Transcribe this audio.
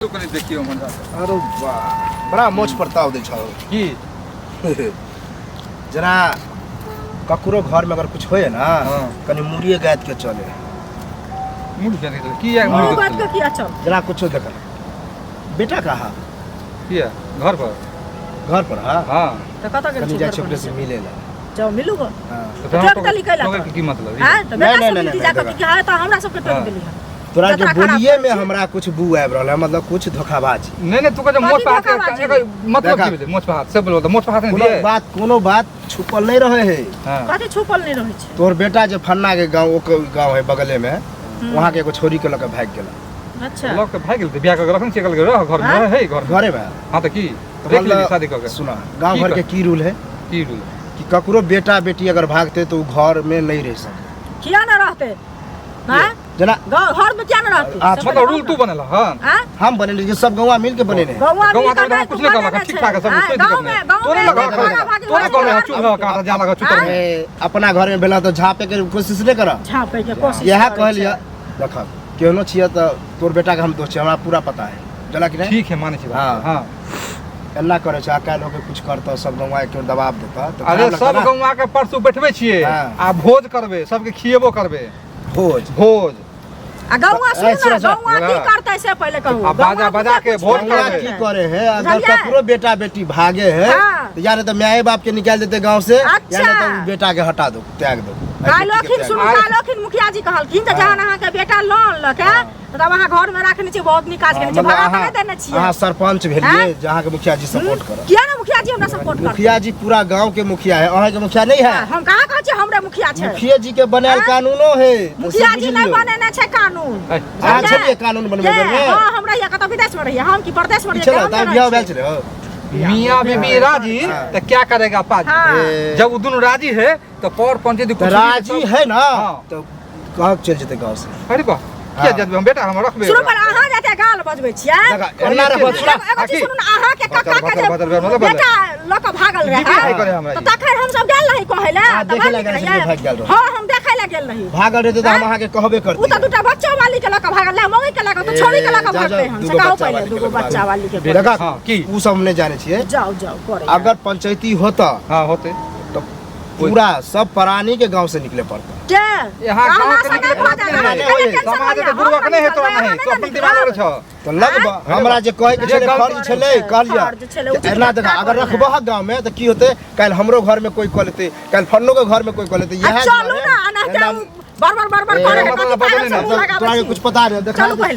कनि देखियौ हमरा। अरे वाह, बड़ा मोछ पर ताव दै छौ। की? जेना ककरो घर में अगर कुछ होए ना, कनि मुड़िए गायत के चले। मुड़ी गायत के चले की यार? मुड़ी गायत के किया चल? जेना कुछो देखल बेटा कहा किया घर पर? घर पर। हां। हां। त कत गेल? कनि जाइ छै ओकरे से मिले ला। जाओ मिलू गो। हां। टोक देली कैला? की मतलब? हां, त बेटा से मिलती जा के हां, त हमरा सब के टोक देली। तोरा के जतरा खराब बोलिए में करै छी। हमरा कुछ बू आबि रहल है, मतलब कुछ धोखाबाजी। नहीं नहीं, तू कह मोछ कथी पर हाथ धोखाबाजी? एकर मतलब देखा। की भेलै मोछ पर हाथ से बोलो त मोछ पर हाथ नहीं कोनो दिए। बात, कोनो बात छुपल नहीं रहे है। हां। कथी छुपल नहीं रहै छै? तोहर बेटा जे फन्ना के गांव, ओ गांव है बगले में, वहाँ के एगो छोरी के लऽ के भागि गेल। अच्छा। लग के भागि गेल त बियाह कऽ के रखने छियै, कहलकै रह घर में। हाँ? रह है घर में। घरे में। हां त की तो देख लेली मतलब शादी कऽ के। सुना, गांव की घर के कह? की रूल है? की रूल? कि ककरो बेटा बेटी अगर भागते तो उ घर में नहीं रह सके। किया ना रहते? हाँ, जेना गाँव घर में किया ना रहते? आ, सब मतलब रूल तू बनेला? हां। हाँ? हम बनेले जे सब गौवा मिल के बनेने हैं। गौवा गौवा मिल तो कर नहीं, कुछ नहीं कहलक, ठीक ठाक है सब, हाँ, कोई गाँव दिक्कत में नहीं। गाँव तोरे में लगा भागा भागी तोरे होइ गाँव में छै, चूल्हा काटा जा लगा चुतर में। ए, अपना घर में भेला तो झापे के कोशिश नहीं कर। झाँपे के कोशिश इएह करै कहलियै छै। देख, केहनो छियै तऽ तोर बेटा के हम दोस्त छियै, हमरा पूरा पता है जला कि नहीं। ठीक है, माने छी बात। हाँ। हां। एना करै छै आ काल्हि होके कुछ करतऽ, सब गौवा के दबाव देतऽ तऽ अरे खराब लगतऽ सब ना। गौवा के परसू बैठबै छियै हाँ। आ भोज करबै, सबके खिएबो करबै। भोज? भोज। आ गौवा ए, सुन सुन, ना, सुन। गौवा की हाँ। करतै से पहिले कहू। आ बाजा गौवा बजा के कुछ भोज नहीं गौवा करबै। की करतै। करे है अगर बुझलियै? ककरो बेटा बेटी भागे है हाँ। तो या नहीं तो माए बाप के निकाल देते गांव से, या अच्छा। नहीं तो बेटा के हटा दो, त्याग दो। काल्हिखिन सुनू, आरे। काल्हिखिन मुखिया जी कहलखिन जे जहन अहाँके बेटा लोन लऽ के तब अहाँ घर में राखने छियै, बहुत नीक काज केने छियै, भगा तऽ नहि देने छियै। अहाँ सरपंच भेलियै हाँ? जे अहाँके मुखिया जी सपोर्ट करत? किया ने मुखिया जी हमरा सपोर्ट करतै? मुखिया जी पूरा गांव के मुखिया है, अहाँ के मुखिया नहीं है। हाँ, हम कहाँ कहै छियै हमरा मुखिया छै? मुखिया जी के बनायल हाँ? कानूनो है तो से मुखिया जी बुझ नहि लियौ। बनेने छै कानून। ऐ, अहाँ बुझलियै? छलियै कानून बनबै के? बेरमे? हाँ, हम रहियै कतौ विदेश में रहियै, हम की परदेश में की रहियै? छलै गाँव में तब बियाह रहै भेल छियै। छलै हो? मियाँ बीबी राजी हाँ। तो क्या करेगा पाजी? हाँ। ए, जब वो दोनों राजी है तो पर पंचायत तऽ कुछ भी राजी है ना हाँ। तो कहाँ चलि जेतै गाँव से? अरे वाह, किया हाँ। जब हम बेटा हम रखबे। सुनू पर अहाँ जाते गाल बजबै छियै। देखा, एना रखबह, सुना। एगो चीज सुनू ने, अहाँके बचल, कक्का के बचल, जे बचल, बचल, बचल। बेटा लऽ कऽ भागल रहै बीबी है करे हमरा तऽ ई। तखन हमसब गेल रही कहै लए। अहाँ तऽ देखै लए भागि गेल गेल रही, रहियै। भागि गेल रहै। हँ, हम देखै लए गेल रही। भागल रहतै तऽ हम हाँ? अहाँके कहबे उ तऽ करती। दूटा बच्चो वाली के लऽ कऽ भागल रहै, मौगी के लऽ कऽ, तऽ छौड़ी के लऽ कऽ ए, जा, जा, भागलै हन से दूगो कहू बच्चा पहिले वाली के दूगो लऽ कऽ बच्चा वाली के। देखा, हाँ, की? उ सब हम नहि जानै छियै। जाउ जाउ करै। अगर पंचायती होता हाँ होते तो पूरा सब प्राणी के गांव से निकले पड़ता। के यहाँ गाँव हमरा के संगे निकले भऽ जाए, नहीं, अहाँके नहीं, टेंशन समाज होइए, तो बुढ़वा के नहीं है तोरा हम नहीं, तो निकलबै, अपन दिमाग में छौ। तो लगब हमरा जे कहे के जे छलै गलती फर्ज छलै कहलियै। फर्ज छलै, उचित एना देखा, व्यवस्था अगर करू। रखबह गांव में तऽ की होतै, काल्हि हमरो घर में कोई कऽ लेतै, काल्हि फन्नो के घर में कोई कऽ लेतै। आ इएह चलू दुआरे ना, एनाहिते एना बड़बड़ बड़बड़ ए, करे मतलब कथी बदले पागल ना। सब मुँह लगाबै तोरा के छी। कुछ पता नहीं देखा। चलू पहिले।